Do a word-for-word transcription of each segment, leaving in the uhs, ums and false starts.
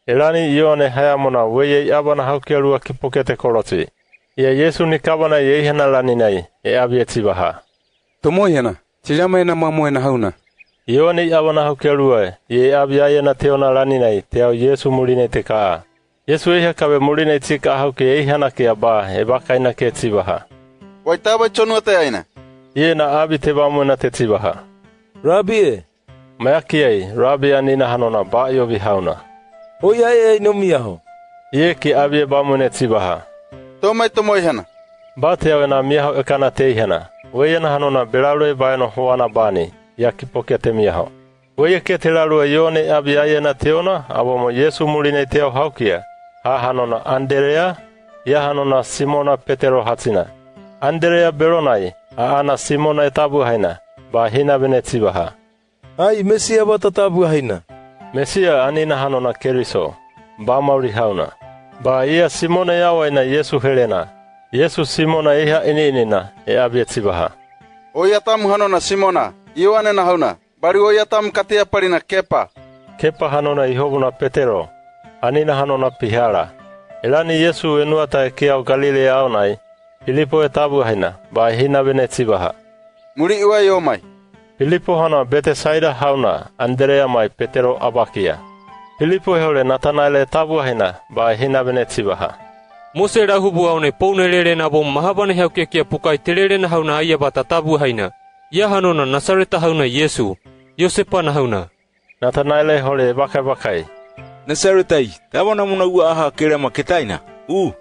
Elani Ioane hayamuna, weye i'aba nahaukirua ki pokete kolochi. Ia Yesu nikabana i eihana laninai, e abie chivaha: Tomoihana, chilama ena mamoe nahauna. Ioane i'aba nahaukirua, i e abi ayena teona laninai, te au Yesu mulinai te kaa. Yesu eiha kabe mulinai chika ahauki eihana kia ba, e bakaina ke chivaha: Waitaba i chonua te aina? Ie na abi te bamuna te chivaha: Rabie. Mayaki ai, Rabie anina hanona, ba iobi hauna. Oia e aino miaho. Ie ki abie bamuna chivaha: Toma i tomoihana. Ba te au ena miaho ekana teihana. Weyena hanona belalue ba eno hoana bani, ya ki pokete miaho. Weye ke te lalue Ioane abi ayena teona, abo mo Yesu mulinai te au haukia, ha hanona Anderea, ya hanona Simona Petero hachina. Anderea belonai, a ana Simona e tabuhaina, ba hina bene chivaha: Ai, Mesia ba tatabuhaina. Mesia anina hanona Keriso, ba mauri hauna. Ba ia Simona yawaina Yesu helena. Yesu Simona eiha iniinina, e abie chivaha: Oia tamu hanona Simona, Ioane nahauna, bali oia tamu katea palina Kepa. Kepa hanona ihovuna Petero, anina hanona pihala. Elani Yesu enuata e ke au Galileia aunai, Filipo e tabuhaina, ba hina bene chivaha: Muli'u ai omai. Filipo hana Betesaida hauna, Anderea mai Petero abakia. Filipo ehole Natanaele e tabuhaina, ba hina bene chivaha: Mose lahubu aune poune lele na bo mahabane haukia kia pukai te lele nahauna aia ba tatabuhaina, ya hanona Nasareta hauna Yesu, Iosepa nahauna. Natanaele ehole bakabakai: Nasaretai, tavana muna ua aha kelama ketaina, u?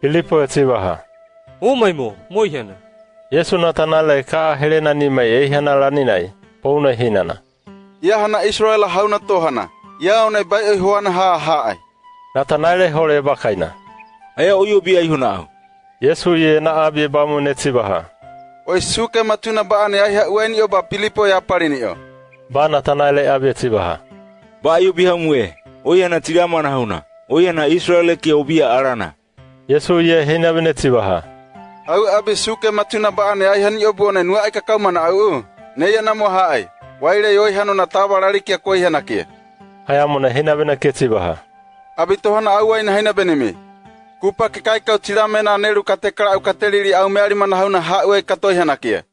Filipo e chivaha: Omai mo, moihana. Yesu Natanaele e kaa helena nimai eihana laninai, poune hinana: Ya hana Israela hauna tohana, ya aune bai'oi hoana ha ahaai. Natanaele ehole bakaina: Aya oiobi ai hona au? Yesu ie na abie bamuna chivaha: Oi suke machuna ba'ane aiha uaini'o ba Filipo e apalini'o. Ba Natanaele abie chivaha: Ba iobi hamu e, oia na chilama nahauna, oia na Israele kia obia arana. Yesu ie hina bene chivaha: Au abi suke machuna ba'ane aiha ni'o buone nua'ai kakaumana au u? Neia namo haai, waile ioiha nona tava lali kia koiha nakie. Hayamuna hina bene ke chivaha: Abi tohana au aina hina bene mi. Kupa ke kaikau chilama ena anelu kate kala au kate lili au mealima nahauna ha'u e katoiha nakie.